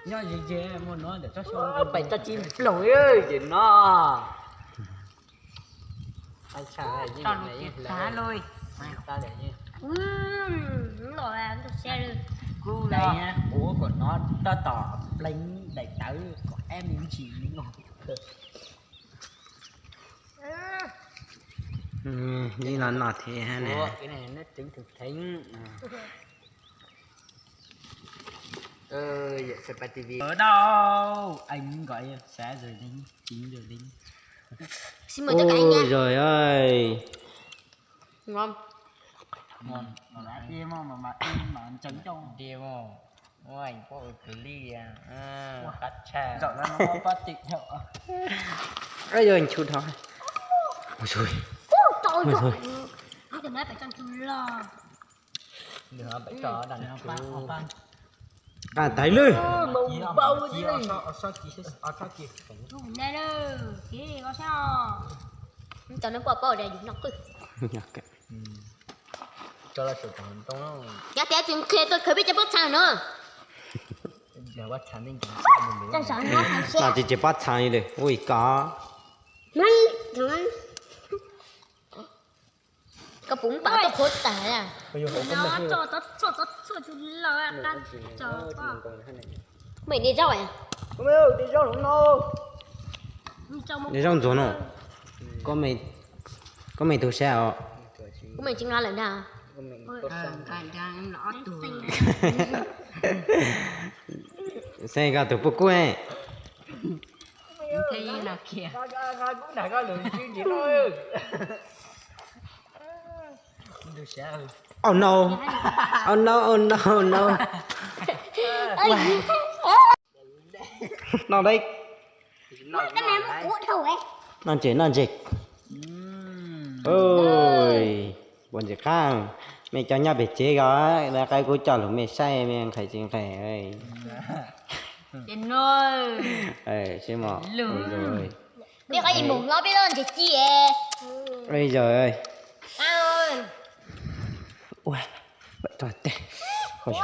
Nyob ze ze muaj no ntawm tsob xyoob pais tso tsis ploog ces no. Tso lus tias tav lawm. Ub, no ntug siab lawm. Kuv kom no tab tom pleev daim tawv kom ab me ntsis li no. Ib no no thiab ne. Ua dau, anh gọi xả rồi đi, chính rồi đi. Xin mời tất cả anh nha. Ôi giời ơi. Ngon. Ngon, ngon lắm. Đi mà, mà, mà, đi mà chấn trong. Đi mà. Ôi, anh có cái clip à. À, phát cha. Dạo đó nó có phát tịnh hậu. Ôi giời, anh chụp thôi. Ôi giời. Ôi giời. Ôi giời. Nws ho pais tso dam nws ho pa, ho pa. Qab tais lwj. Nws tso nws kuj paub tias yus noj qwj. Tso lawv saum tod ntoo. Yog tias tsis qhia tuaj khaws peb cov pob txha no. Mas tsis tsis pob txha li lawm ua ib ko. Koj puas muab pam tau qhuav tas. Mej de zaub, de zaub ntxuag no. Koj me tug sab os. Kuv me tsis nqa lawm ntag. Xeeb koj tus puj kub. Oh no. Oh no, oh no, oh no. Noj deb. Noj ntses, noj ntses. Oj, puas ntxim qab. Mej cov nyob pem tsev ko, lawv qaib kuv coj lug mej saib mej nqhis tsis nqhis. Sib mos. Peb qhov ib moos hlob peb lub ntses ci es. Ua, teg. Ua.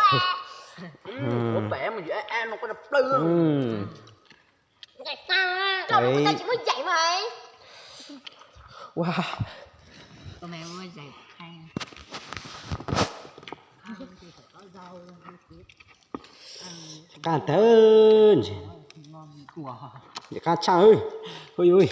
Qab tawv ntses. Qab tshaj. Ui, ui.